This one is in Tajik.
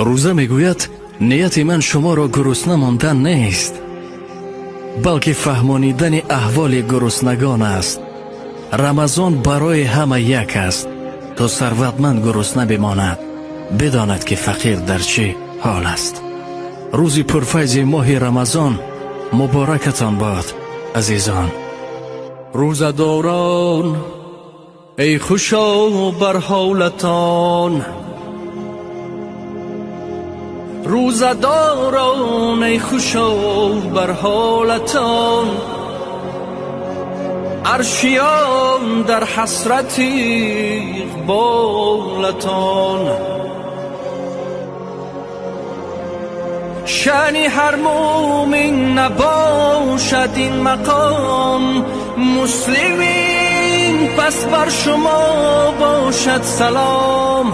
Рӯза мегӯяд: нияти ман шуморо гурусна мондан нест, балки фаҳмонидани аҳволи гуруснагон аст. Рамазон барои ҳама як аст, то сарватманд гурусна бимонад, бидонад, ки фақир дар чӣ ҳол аст. Рӯзи пурфайзи моҳи Рамазон муборакатон бод, азизон. Рӯзадорон, эй хушо бар ҳолатон, рӯзадорон, эй хушо бар ҳолатон, аршиён дар ҳасрати иқболатон. Шаъни ҳар мӯмин набошад ин мақом, муслимин, пас бар шумо бошад салом.